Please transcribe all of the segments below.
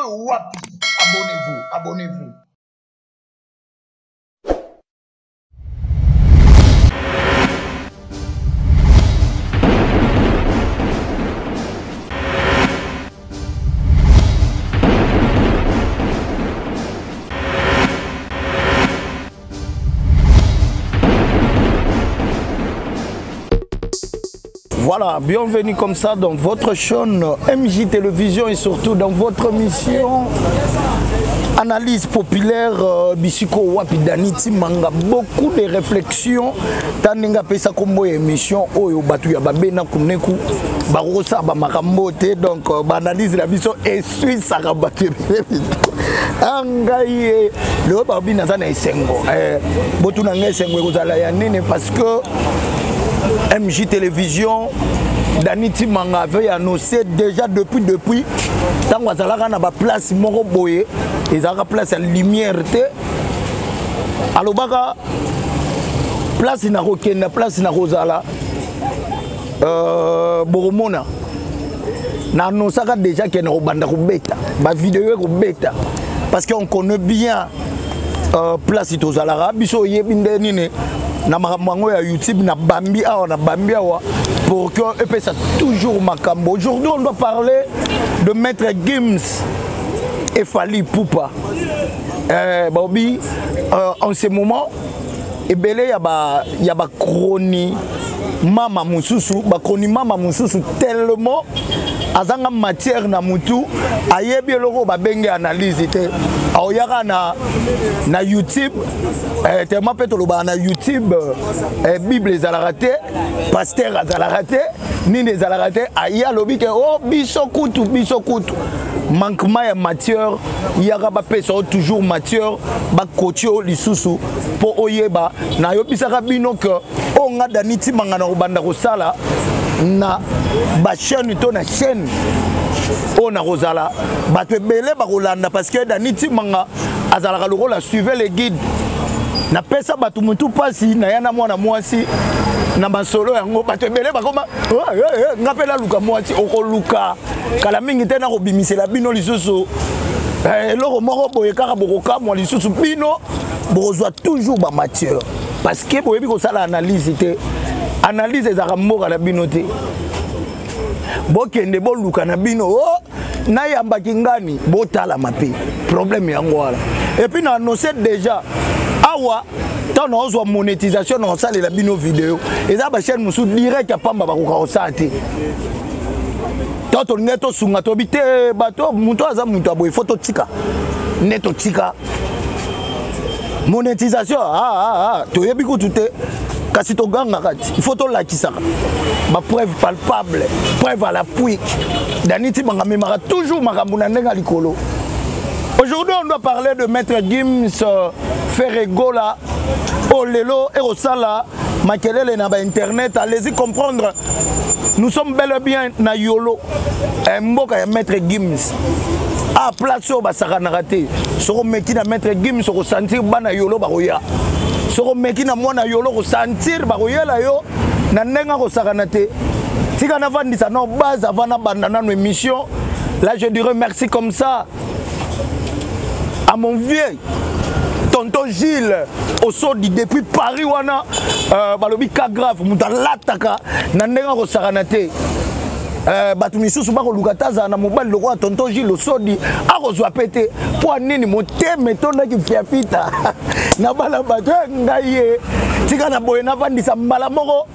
oyo wapi? Abonnez-vous, abonnez-vous. Voilà, bienvenue comme ça dans votre chaîne MJ Télévision et surtout dans votre mission analyse populaire euh, bisiko wapi Dani Timanga beaucoup de réflexions tandinga pesa kombo ya émission oyo batu ya babena kuneku bakosala ba makambo te donc euh, ba analyse na biso eswisaka bato ebele ah, ngai eh, lelo balobi naza na esengo eh, botuna ngai esengo ekozala ya nini parce que mj télévision dani timanga avait annoncé déjà depuis depuis ntango azalaka na baplace moko boye ezalaka place ya lumière te alobaka place nakokenda place nakozala euh, bokomona na annoncaka déjà ke nakobanda kobeta bavideo ekobeta parce qu'on connaît bien euh, place tozalaka biso oyebi nde nini na makambo yango ya youtube na bambi awa na bambi awa pour que epesa toujours makambo. Aujourd'hui, on doit parler de Maître Gims et Fally Ipupa. Euh, Bobby, euh, en ce moment, ebele ya ba ya ba chroni mama mosusu ba mama mosusu tellement azanga matière na mutu ayebi eloko babengi analyse te aoyaka na, na youtube eh, tellement mpe tolobaka na youtube eh, bible ezalaka te paster azalaka te nini ezalaka te aye alobi ke o oh, biso kutu biso kutu manquement ya matière yaka bapesa yo toujours matière bakotie yo lisusu mpo oyeba nayebisaka bino ke oyo nga dani timanga na kobanda kosala na bachaîne to na chaîne oyo nakozala bato ebele bakolanda parce que dani timanga azalaka lokola suivez le guide napesa bato motu mpasi naya na mwana mwasi na masolo yango bato ebele bakoma oh, eh, eh, nga mpe naluka mwasi okoluka kala mingi te nakobimisela bino lisusu eh, eloko moko boye kaka bokokamwa lisusu bino bokozwa toujours bamatière parce que boyebi kosala analyse te analyse ezalaka mboka na bino te bokende boluka na bino oh, nayambaki ngani botalama mpe problème yango wana epuis na annonce déjà awa ntango naozwa monétisation na kosalela bino video eza bachaîne mosusu direct ya pamba bakoka kosala te to tolingai tosunga toyebi te bato moto aza moto ya boye fo totika nde totika monétisation ah, ah, ah, toyebi kutu te kasi togangaka ti il faut tolakisaka bapreuve palpable preuve à l'appui dani tibanga amemaka toujours makambo na ndenge ya likolo. Aujourd'hui, on doit parler de Maître Gims, euh, Ferre Gola, oh lelo ekosala makelele na ba internet. Allez-y comprendre, nous sommes bel et bien na Yolo, eh, mboka ya Maître Gims. A ah, place oyo basakanaka te. Soko omeki na Maître Gims okosentir bana Yolo bakoya. Soko omeki na mwana Yolo okosentir bakoyela yo na ndenge akosakana te. Tika navandisa no base avant nabanda nano émission. Là, je dirais merci comme ça à mon vieux tonton Gilles Osodi depuis Paris wana euh, balobi cas grave moto alataka na ndenge akosakana te euh, bato misusu bakoluka te azala na mobali lokola tonton Gilles Osodi akozwa pe te mpo nini motema etondaki fiafita na bana bato eh, ngai ye tika na boye navandisa mbala moko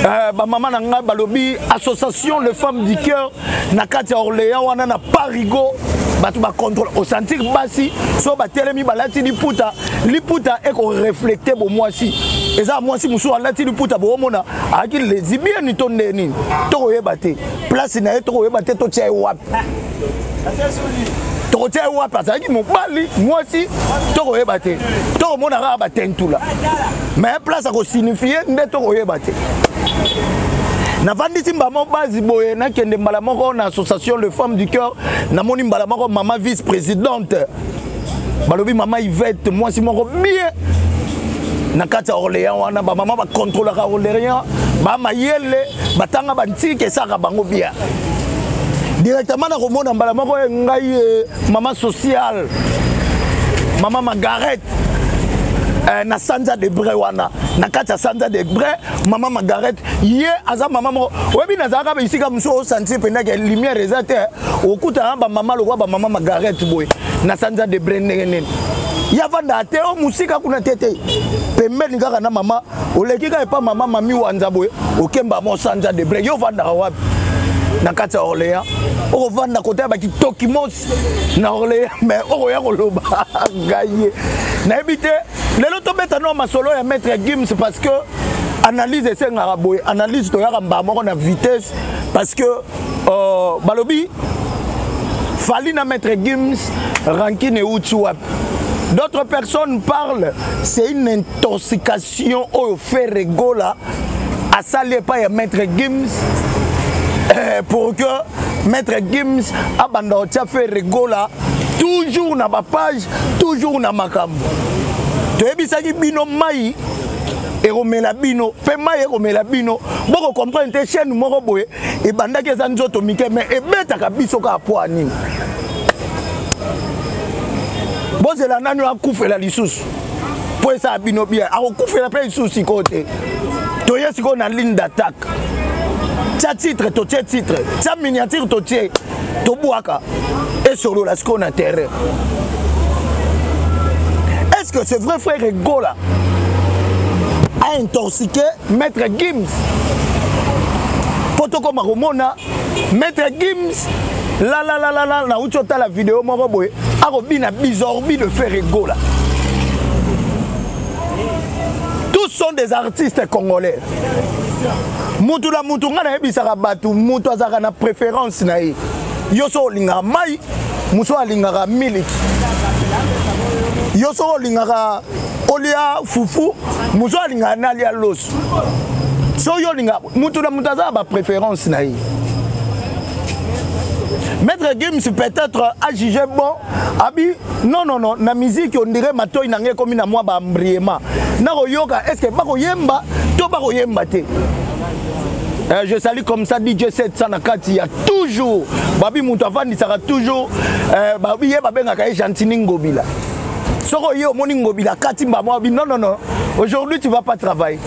euh, bamama na ngai balobi association les femmes du cœur na kati ya Orléans wana na Parigo bato bacontrole osentir basi so batelemi balati liputa liputa ekoreflekte bomwasi eza mwasi mosusu alati liputa boomona ayaki lesbienne to nde nini tokoyeba te place na ye tokoyeba te totia ye wapi tokotia ye wapi azalaki mobali mwasi tokoyeba te tokomona kaka batentula mais place akosignifie nde tokoyeba te navandisi mbama base boye nakende mbala moko na association de femmes du cœur namoni mbala moko mama vice présidente balobi mama Yvette mwasi moko bien na kati ya Orléans wana bamama bakontrolaka Orléans bamayele batanga bantike esaka bango bien. Directement nakomona mbala moko ye ngai ye mama sociale, mama Margaret, na sanza de bre wana, na kati ya sanza de bre, mama Margaret ye aza mama moko oyebi nazalaka bisika mosusu osentir mpenza ke lumière eza te, okutana na bamama lokola bamama Margaret boye na sanza de bre ndenge nini ye avandaka te o mosika kuna te te, pembeni kaka na mama, oleki kaka epa mama mami wanza boye, okemba mo sanza de bre. Yo ovandaka wapi na kati ya Orléans? Okovanda kota ya bakitoki mosi na Orléans, mais okoya koloba ngai ye nayebi te. Lelo tobeta no masolo ya Maître Gims, parce que analyse esengaka boye, analyse toyaka mbala moko na vitesse, parce que balobi Fally na Maître Gims rancune euti wapi? D'autres personnes parlent, c'est une intoxication oyo Ferre Gola asali epai ya Maître Gims, pour que Maître Gims abanda kotia Ferre Gola toujours na bapage, toujours na makambo. Toyebisaki bino mai ekomela bino mpe mai ekomela bino, bokocomprendre te. Chaîne moko boye ebandaki eza nzoto mike, mais ebetaka biso kaka po ya nini? Bozela nani akufela lisusu mpo esala bino bien, akokufela mpe lisusu sikoyo te. Toye sikoyo na ligne d'attaque. Tia titre, totie titre, tia miniature, totie, tobwaka, esolola sikoyo na terrain. Est-ce que c'est vrai, Ferre Gola a intoxiqué Maître Gims mpo tokoma komona Maître Gims la la la la la? Nauti otala video moko boye, akobina bizorbi de Ferre Gola. Tous sont des artistes congolais. Mutu na mutu, ngai nayebisaka bato, mutu azalaka na préférence na ye. Yo so olingaka mai, mosu alingaka miliki. Yo soki olingaka olia fufu, mosu alingaka nalia loso. Soki olingaka, mutu na mutu aza na bapréférence na ye. Maître Gims peut-être a jugé bon, abi non non non, na musique on dirait matoi na ngai ekomi na mwa baembriema, nakoyoka est ce que bakoyemba to bakoyemba te. Je salue comme ça DJ 700 na kati ya toujours babi moto avandisaka toujours, babi ye babengaka ye Gentini Ngobila. Soki oye omoni Ngobila kati mbamo, abi non non non, aujourd'hui tu vas pas travailler.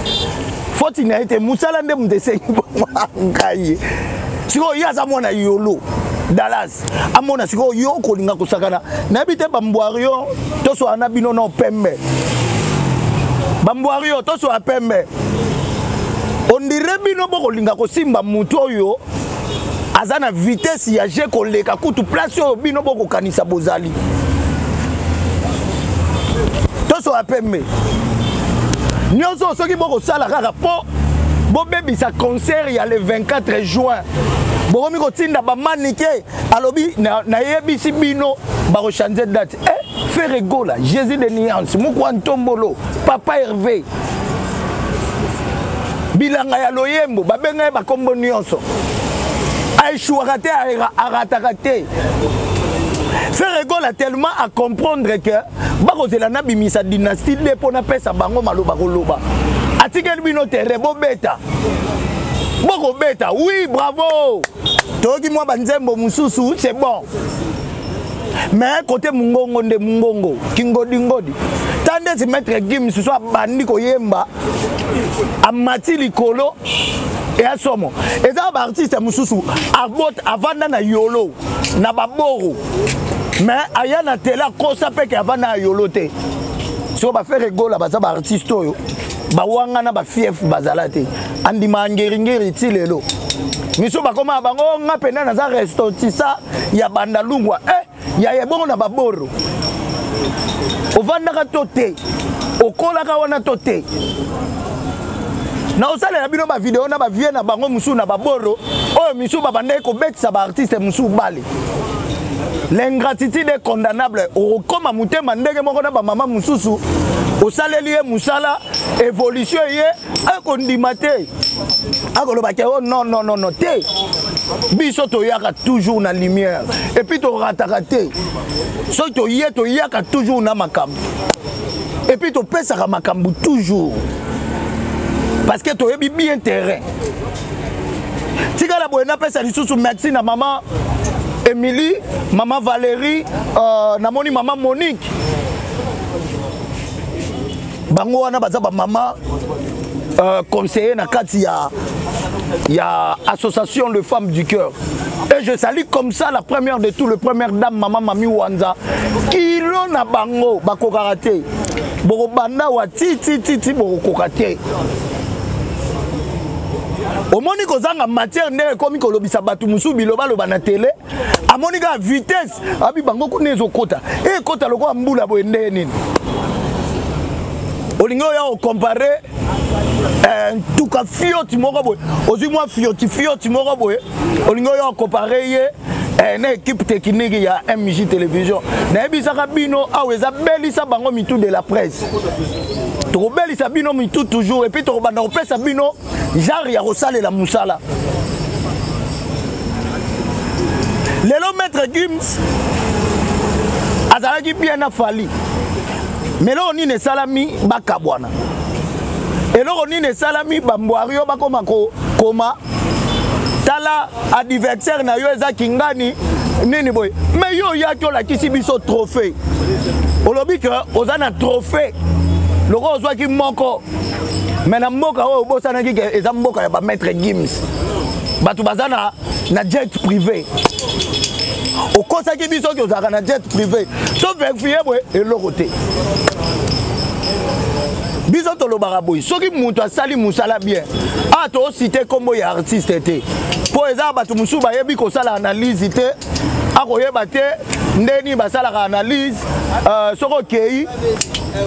Foti na ye te, mosala nde moto esengi bongo ngai. Sikoyo ye aza mwana yolo Dallas, amona sikoyo yo kolinga kosakana, nayebi te. Bambwario toswaka na bino no pembe, bambwario toswaka pembe. Ondire bino bokolinga kosimba motu oyo aza na vitesse ya je koleka kutu place oyo bino bokokanisa bozali. Toswaka pembe nyonso. Soki bokosala kaka mpo bobebisa concert ya le 24 juin, bokomi kotinda bamanike. Alobi nayebisi bino bakochange date. Ferre Gola, Jésus de nuance, mokwa ntombolo, papa Hervé, bilanga ya loyembo, babenga ye bakombo nyonso, aeshuwaka te, arataka te. Ferre Gola tellement à comprendre que bakozela nabimisa dynastie nde mpo napesa bango maloba koloba, atikeli bino terrain, bobeta, bokobeta. Oui, bravo, toyoki mwa banzembo mosusu, c'est bon, mais côté mungongo nde mungongo kingodingodi. Ta ndeti Maître Gims so abandi koyemba, amati likolo eya somo. Eza baartiste mosusu avanda na yolo na baboro, mais aya na tele akosa mpe ke avanda na yolo te. Soko baFerre Gola baza baartiste oyo bawangana bafief, bazala te, andima ngeringeri ti lelo. Miso bakoma na bango, nga mpenza naza restotisa ya Bandalungwa, ya ebongo na baboro ovandaka to te, okolaka wana to te. Na osalela bino bavideo na bavie na bango mosusu na baboro oyo misusu babandaki kobetisa baartiste mosusu bale. L'ingratitude est condamnable. Okokoma motema ndenge moko na bamama mosusu, osaleli ye mosala, évolution ye akondima te, akolobaki o non non non non te. Biso toyaka toujours na lumière et puis torataka te. Soki toye, toyaka toujours na makambo et puis topesaka makambo toujours, parce que toyebi bien terrain. Tikala boye, napesa lisusu merci na mama Émilie, mama Valérie, namoni mama Monique. Bango wana baza ba mama conseiller na kati ya association de femmes du cœur. Et je salue comme ça la première de tout, le première dame, maman Mami Wanza. Kilo na bango bakokaka te. Bokobanda wa ti ti ti ti bokokoka te. Omoni kozanga matière ndenge ekomi kolobisa bato mosusu bilobaloba na tele, amoni kaka vitesse, abi bango kuna ezokota. Ekota lokola mbula boye ndenge nini? Olingi oya kocompare ntuka fioti moko boye, ozwi mwa fioti fioti moko boye, olingi oya kocompare ye na équipe technique ya MJ Télévision. Nayebisaka bino awa eza belisa bango mitu de la presse. Tokobelisa bino mitu toujours et puis tokobanda kopesa bino genre ya kosalela mosala. Lelo Maître Gims azalaki bien na Fally. Mais eloko nini esalami bakabwana? Eloko nini esalami bambwari yo bakoma kokoma? Tala adversaire na yo eza kingani nini boye? Mais yo oyaki olakisi biso trophée. Olobi ke oza na trophée. Loko ozwaki moko. Mais na mboka oyo obosanaki ke eza mboka ya ba Maître Gims. Bato baza na jet privé. Okosaki biso ke ozalaka na jet privé. So vérifier boye eloko te. Biso tolobaka boye, soki moto asali mosala bien, a to citer kombo ya artiste te. Po eza bato mosusu bayebi kosala analyse te, akoyeba te ndeni basalaka analyse, soki okei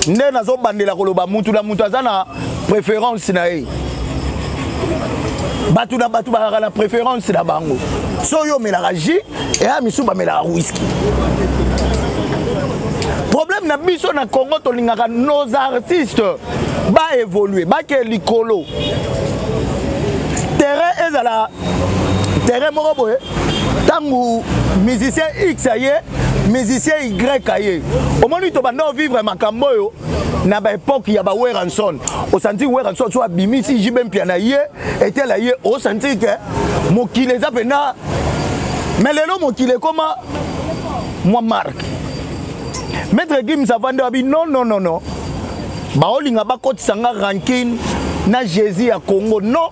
nde nazobandela koloba mutu na mutu aza na préférence na ye. Bato na bato bazalaka na préférence na bango. So yo omelaka jus, eya misusu bamelaka whisky. Problème na biso na Congo, tolingaka nos artistes ba évoluer, ba ke likolo. Terrain ezala terrain moko boye, tangu musicien X aye, musicien Y aye. Omoni to banda vivre makambo oyo na ba époque ya ba Werrason. Osanti Werrason so abimisi JB Mpiana ye, etela ye, osanti ke mokili eza pena. Mais lelo mokili ekoma mwa marque. Maître Gims avande abi non non non non. Baolinga bakotisa nga rancune na Jésus ya Congo. Non,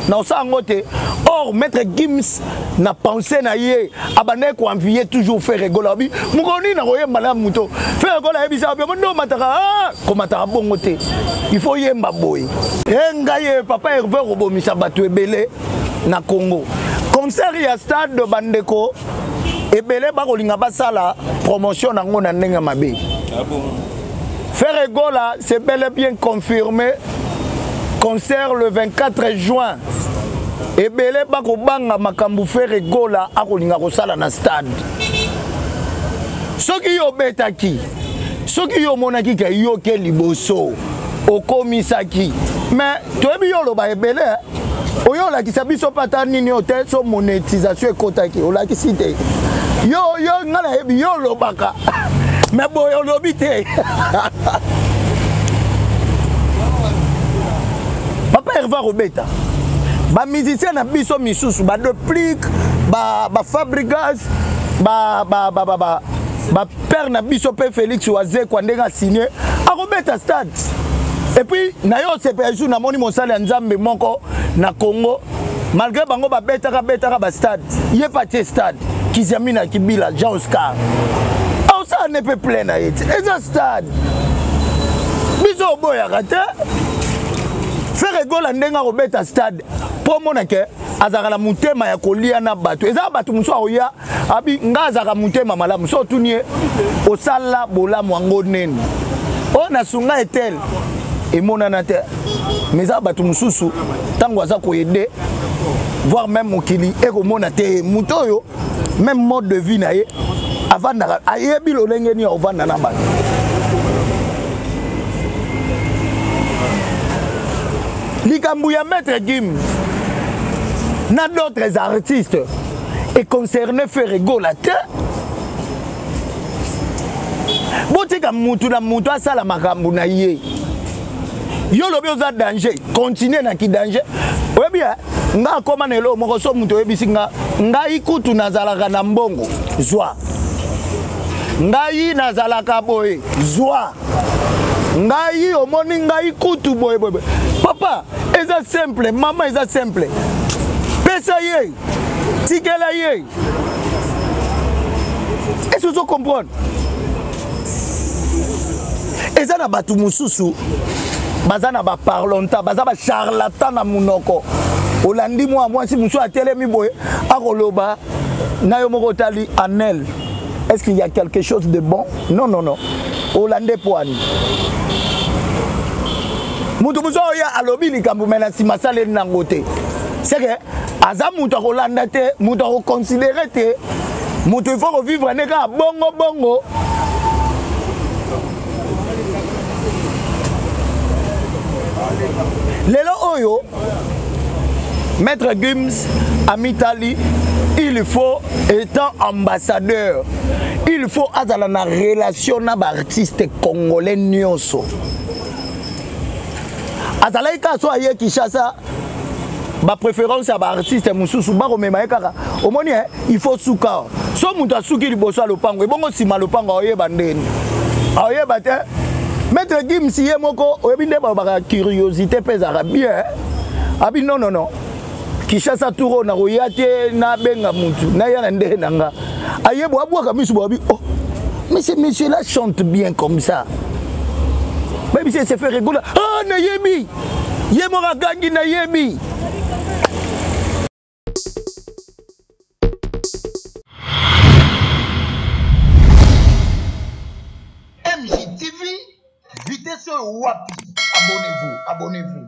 na osala yango te. Or Maître Gims na pensée na ye abandaki koenvier toujours Ferre Gola. Abi mokolo nini nakoyemba na moto? Ferre Gola ayebisa abi, nde omataka, ah, komataka bongo te. Il faut yemba boye. E ngai ye papa Hervé kobomisa bato ebele na Congo. Concert ya stade bandeko ebele bakolinga basala promotion nango na ndenge mabe. Ah bon? Ferre Gola, c'est bel et bien confirmé. Concert le 24 juin. Ebele bakobanga makambo Ferre Gola akolinga kosala na stade. Soki yo betaki, soki yo monaki ke yo ke liboso, okomisaki. Mais toyebi yo loba ebele, hein? Oyo olakisa biso pata nini oyo te, so monétisation ekotaki, olakisi te. Yo, yo, nga nayebi, yo olobaka. Mais boye olobi te. Papa Hervé Robeta, ba musicien na biso misusu, ba Deplick, ba Fabregas, ba père na biso pe Félix Wazekwa ndenge a signé, akobeta stade. Et puis na yo sepela jour namoni mosali ya Nzambe moko na Congo, malgré bango ba betaka betaka ba stade, ye pa tie stade, Kiziamina Kibila, Jean Oscar. Oscar ne peut plein na ye te. Eza stade. Biso oboyaka te. Ferre Gola ndenge akobeta stade po omona ke azalaka na motema ya kolia na bato. Eza bato mosusu akoya, abi nga azalaka motema malamu. So otuni ye, osala bolamu yango nini? Oyo nasunga etel emonana te. Mais eza bato mosusu ntango aza koyede, voire même mokili ekomona te moto oyo même mode de vie na ye avandaka, ayebi lolenge nini ya kovanda na bato. Likambo ya Maître Gims na d'autres artistes et concerné Ferre Gola te. Botika mutu na mutu asala makambo na ye. Yo lobi oza danger, continue na ki danger. Oyebi, hein? Nga akoma na eloko moko so moto oyebisi nga, ngai kutu nazalaka na mbongo, zwa. Ngai nazalaka boye, zwa. Ngai omoni ngai kutu boye boye. Papa, eza simple, mama eza simple. Pesa ye, tikela ye. Est-ce que ozo comprendre? Eza na bato mosusu baza na baparlonta, baza bacharlatan na monoko. Olandi mwa mwasi mosusu atelemi boye akoloba na yo moko otali anel, est-ce qu'il y a quelque chose de bon? Non, non, non. Olande poani moto mosusu oya alobi likambo me na nsima asaleli nango te, seke aza moto akolanda te, moto akoconsidere te, moto il faut kovivre nde kaka bongo bongo. Lelo oyo Maître Gims amitali, il faut étant ambassadeur, il faut azala na relation na baartiste congolais nyonso. Azalaki kaka so aye Kinshasa, bapréférence ya baartiste mosusu bakomema ye kaka. Omoni, il faut suka so moto asuki liboso ya lopango, ebongo nsima lopango aoyeba ndeni aoyeba te. Maître Gims ye moko oyebi nde balobaka curiosité mpe ezalaka bien. Abi non, non, non, Kinshasa tour oyo nakoya te, nabenga mutu naya na ndenge na nga. Ayebo abwaka miso bo abi oh, mais ce monsieur là chante bien comme ça. Bayebisi se fait rigoler. Ah, nayebi ye moko agangi nayebi. MJTV, vitesse oyo wapi? Abonnez-vous, abonnez-vous.